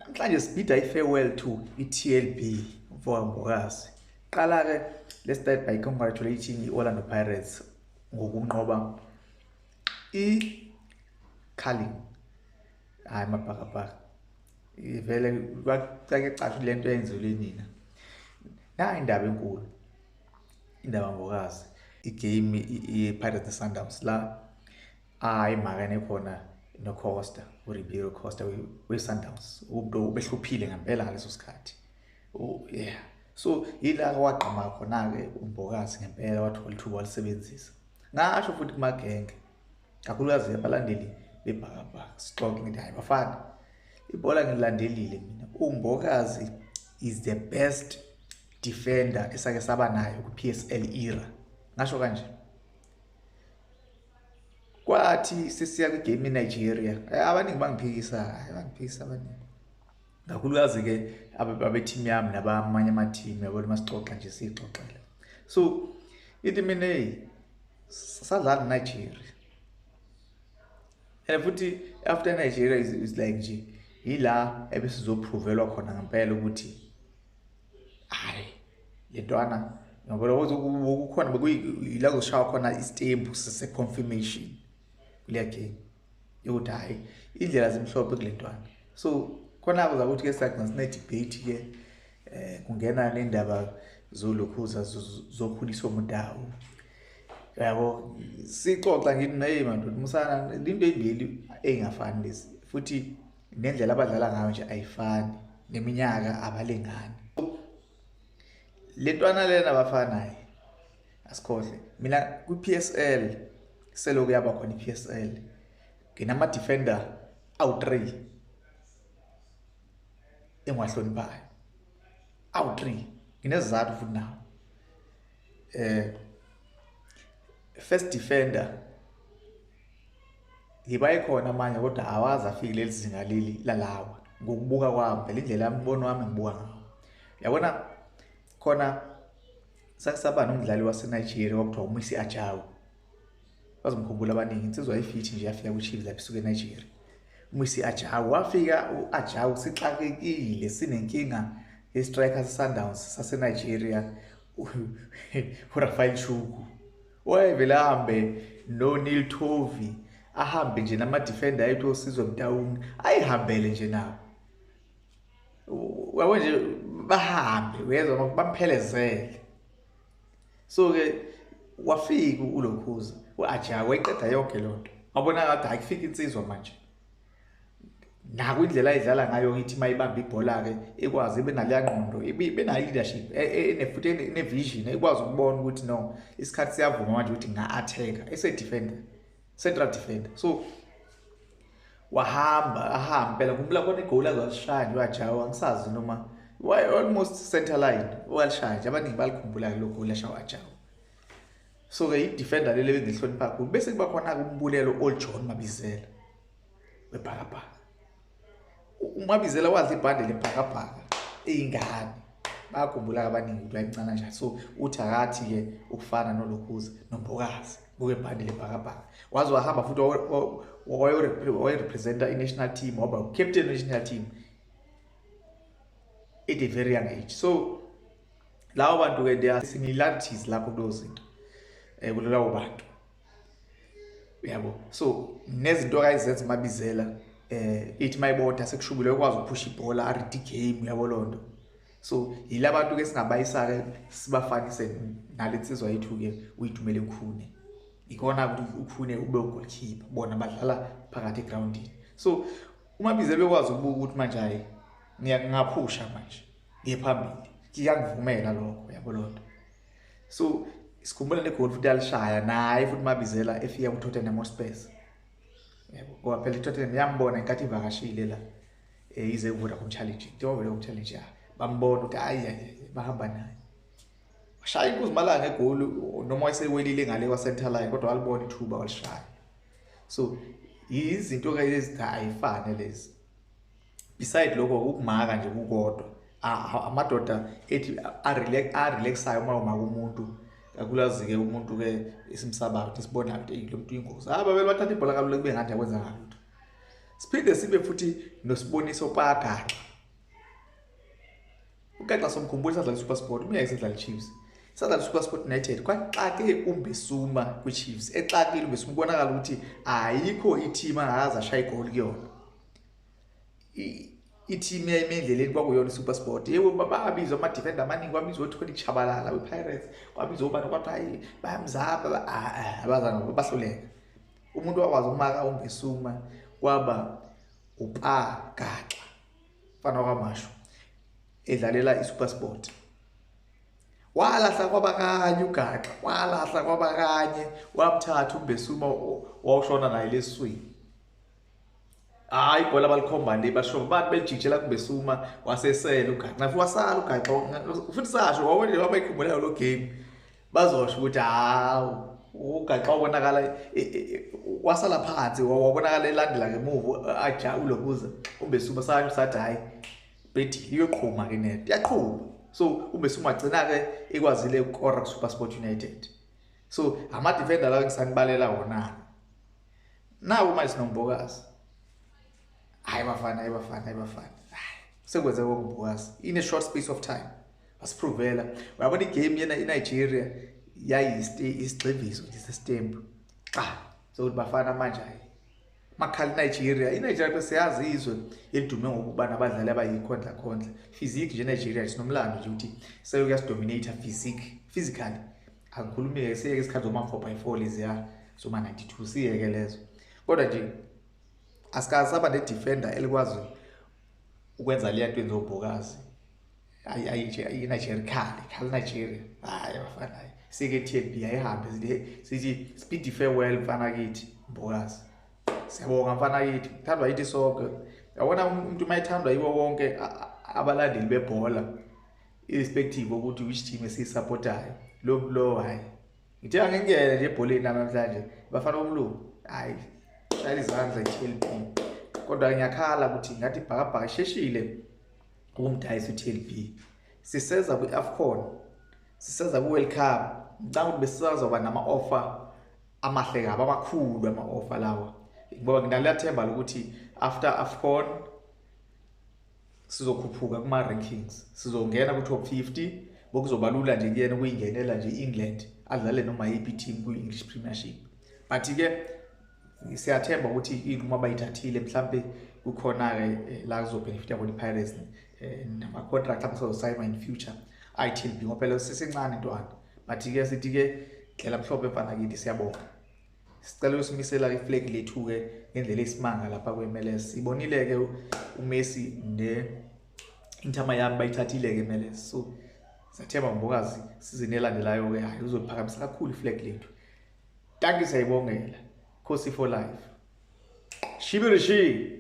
Namhlanje sibhida i-farewell to i-TLB mfoka Mbokazi. Qala-ke, let's start by congratulating i-Orlando Pirates ngokunqoba i-Carling. Hayi mabhakabhaka. Vele kwake casha lento eyenziwe nina. Na indaba enkulu. Indaba Mbokazi. I-game ye-Pirates ne-Sundowns la ayimakane khona noCosta, uRibeiro Costa we-Sundowns. Umuntu ubehluphile ngempela ngaleso sikhathi. Oh yeah. So yila wagqama khona-ke uMbokazi ngempela, wathola ithuba walisebenzisa. Ngasho futhi kumagenge, kakhulukazi abalandeli bebhakabhaka, sixoxe ngithi hayi bafana, ibhola ngililandelile mina. UMbokazi is the best defender esake saba nayo ku-PSL era. Ngasho kanje. Kwathi sesiya kwi-game eNigeria, abaningi bangiphikisa, hayi bangiphikisa abaningi. Kakhulukazi-ke abe-team yami nabamanye ama-team, yabona masixoxa nje siyixoxela. So ithi mina hey, sadlala neNigeria. And futhi after Nigeria is like nje yila ebesizoprovelwa khona ngempela ukuthi hayi le ntwana, ngoba kukhona bekuyila kuzoshaywa khona isitembu se-confirmation kuleya game yokuthi hhayi indlela zimhlophe kule ntwana. So khona kuza ukuthi-ke sagcina sine-debate-ke, kungena nendaba zolokhuza zokhuliswa uMudau, yabo. Sixoxa ngithi naye madoda musana, into ey'mbili ey'ngafani lezi, futhi nendlela abadlala ngayo nje ayifani, neminyaka abalingani. Le ntwana lena bafana, asikhohle mina kwi-PSL, selokhu yaba khona i-PSL nginama-defender awu-3 engiwahloniphayo, awu-3, nginesizathu futhi nawo. First defender, ngiba ikhona amanye kodwa awazi afike leli zinga leli lalawa ngokubuka kwami phela, indlela yami, umbono wami ngibuka ngawo. Yabona khona sakusaba nomdlali waseNigeria kwakuthiwa uMisi Ajawu, bazomkhumbula abaningi, insizwa ayifithi nje, yafika kwi-Chiefs lapho isuka eNigeria. uMisi Ajawu wafika, u-Ajawu sixakekile, sinenkinga ye-striker se-Sundowns saseNigeria, uRafael Chukwu, wayevele ahambe no-Neil Tovey, ahambe nje nama-defender ayethu oSizwe Mtaung, ayihambele nje nawo, yabo nje, bahambe uyezwa, bamphelezele. So-ke wafika ulokhuza u-Ajayi, wayiqeda yonke loo nto, wabona kade hayi kufika insizwa manje. Naku indlela ayidlala ngayo, ithi mayibamba ibhola-ke ikwazi ibe naleya ngqondo, ibe nayo i-leadership futhi ene-vision, ikwazi ukubona ukuthi no, isikhathi siyavuma manje ukuthi nga-attack-a, ese-defender, central defender. So wahamba ahambe phela, ngikhumbula khona igoli azalishaya nje u-Ajayi, angisazi noma almost center line walishaya nje, abaningi balikhumbula-ke lo goli lashawa u-Ajayi. So-ke i-defender leli ebengilihlonipha kakhulu. Bese kuba khona-ke uMbulelo Old John Mabizela webhakabhaka. UMabizela wadla ibhande lebhakabhaka eyingane, bayakhumbula abaningi ukuthi wayemncane kanjani. So uthi akathi-ke ukufana nolokhuza noMbokazi ngokwebhande lebhakabhaka, waze wahamba futhi wayerepresenta i-national team, waba captain we-national team at a very young age. So lawo bantu-ke, there are similarities lapho kulezo zinto, kulabo bantu, yabo. So nezinto akayizenza uMabizela, ithi mayibona sekushubile ukwazi ukuphusha ibhola, a-read game, yabo lonto. So yilabantu ke singabayisa ke sibafanise nalensizwa yethu ke uYitumele Khune. Ikona ukuthi uKhune ube ugoalkeeper, bona badlala phakathi egroundini. So uMabizela bekwazi ukubuka ukuthi manje hayi ngiyaphusha manje ngiye phambili, kuyangivumela lokho, yabo lonto. So sikhumbula negoli futhi alishaya naye futhi Mabizela efika ku-Tottenham Hotspur, yabo, ngoba phela i-Tottenham yambona inkathi ivakashile la, ize ku-Vodacom Challenge, njengoba Vodacom Challenge ya bambona ukuthi hayi hayi, bahamba naye, washaya inkuzimalanga egoli, noma wayesewelile ngale kwa-center line, kodwa walibona ithuba walishaya. So izinto-ke lezi ayifane lezi. Beside lokho ukumaka nje kukodwa, amadoda ethi a-relaxayo uma umaka umuntu, kakhulukazi-ke umuntu-ke esimsabayo ukuthi sibonayo ukuthi lo muntu uyingozi, hayi babele bathatha ibhola kalula kube ngathi akwenzanga lutho. Siphinde sibe futhi noSiboniso Pagaxa. UGaxa somkhumbula isadlala iSuperSport, umyeke isadlala iChiefs. Isadlala iSuperSport United kwaxake uMbesuma kwiChiefs. Exakile uMbesuma kubonakala ukuthi ayikho i-team angaze ashaya igoli kuyona. I-team yayime endleleni kwakuyona iSuperSport. Yebo, babizwa ama-defender amaningi, kwabizwa oTony Tshabalala we-Pirates, kwabizwa obani, kwathiwa hayi bayamzama, abazange, bahluleka. Umuntu wakwazi ukumaka uMbesuma kwaba uPa Gaxa, mfana wakwaMashu, edlalela iSuperSport. Walahla kwabakanye uGaxa, walahla kwabakanye, wamthatha uMbesuma wawushona naye leswini. Hayi, ibhola balikhomba le, basho abantu belijikijela kuMbesuma, wasesela uGaxa, futhi wasala uGaxa. Futhi sasho wawona wabayikhumbulayo lo game, bazosho ukuthi hawu, uGaxa wabonakala wasala phansi, wabonakala elandela ngemuva aja ulokuza uMbesuma. Sasho sathi hayi, bethi iyoqhuma ke net, yaqhuma. So uMbesuma agcina ke ekwazile ukukora ku SuperSport United. So ama defender la ngisanibalela wona nawo manje sinoMbokazi. Hayi bafana, hayi bafana, hayi bafana, sekwenze koMbokazi in a short space of time wasiprovela. Uyabona igame yena iNigeria yayiyisigxivizo nje sestembu xa sokuthi bafana manje hayi makhala iNigeria. INigeria bese siyazi izwe elidume ngokuba nabadlali abayikhondla khondla physique nje. INigeria sinomlando nje ukuthi seyokuyasidominate physically. Angikhulumi-ke, siyeke isikhathi zoma 4 by 4 leziya zoma 92, siyeke lezo, kodwa nje asikaze saba ne-defender elikwazi ukwenza leya nto yenziwa uMbokazi. Ayi nje iNigeria khale khale Nigeria, hayi bafana, hayi sike TLB ayihambe, sithi speedy farewell mfana kithi Mbokazi. Siyabonga mfana kithi, thandwa yithi sonke. Yabona umuntu uma ethandwa yiwo wonke abalandeli bebhola, irrespective ukuthi which team esiyisupportayo, lo hayi ngithe angingene nje ebholeni namhlanje. Bafana bomlungu, hayi shayela izandla i-TLB, kodwa ngiyakhala ukuthi ngathi ibhakabhaka isheshile ukumdayisa u-TLB. Siseza kwi-AFCON, siseza kwi-World Cup, ngicabanga ukuthi besisazoba nama-offer amahle kabi, amakhulu ama-offer lawa, ngoba nginaleya themba lokuthi after AFCON sizokhuphuka kuma-rankings, sizongena ku-top 50. Bokuzoba lula nje kuyena ukuyingenela nje i-England, adlale noma yiphi team kwi-English Premiership. But-ke siyathemba ukuthi inqumo abayithathile mhlambe kukhona-ke la kuzobenefita khona i-Pirates nama-contract abasazosayinwa in future ayi-TLB, ngoba phela sisencane intwana. But-ke sithi-ke ndlela mhlophe mfana kithi, siyabonga. Sicela ukusimisela iflag lethu-ke ngendlela eyisimanga lapha kwe-MLS. Sibonile-ke uMessi ne-Inter Miami bayithathile-ke MLS, so siyathemba Mbokazi season elandelayo-ke hayi uzoliphakamisa kakhulu iflag lethu. Dankie, siyayibongela. Khosi for life, shibirishi.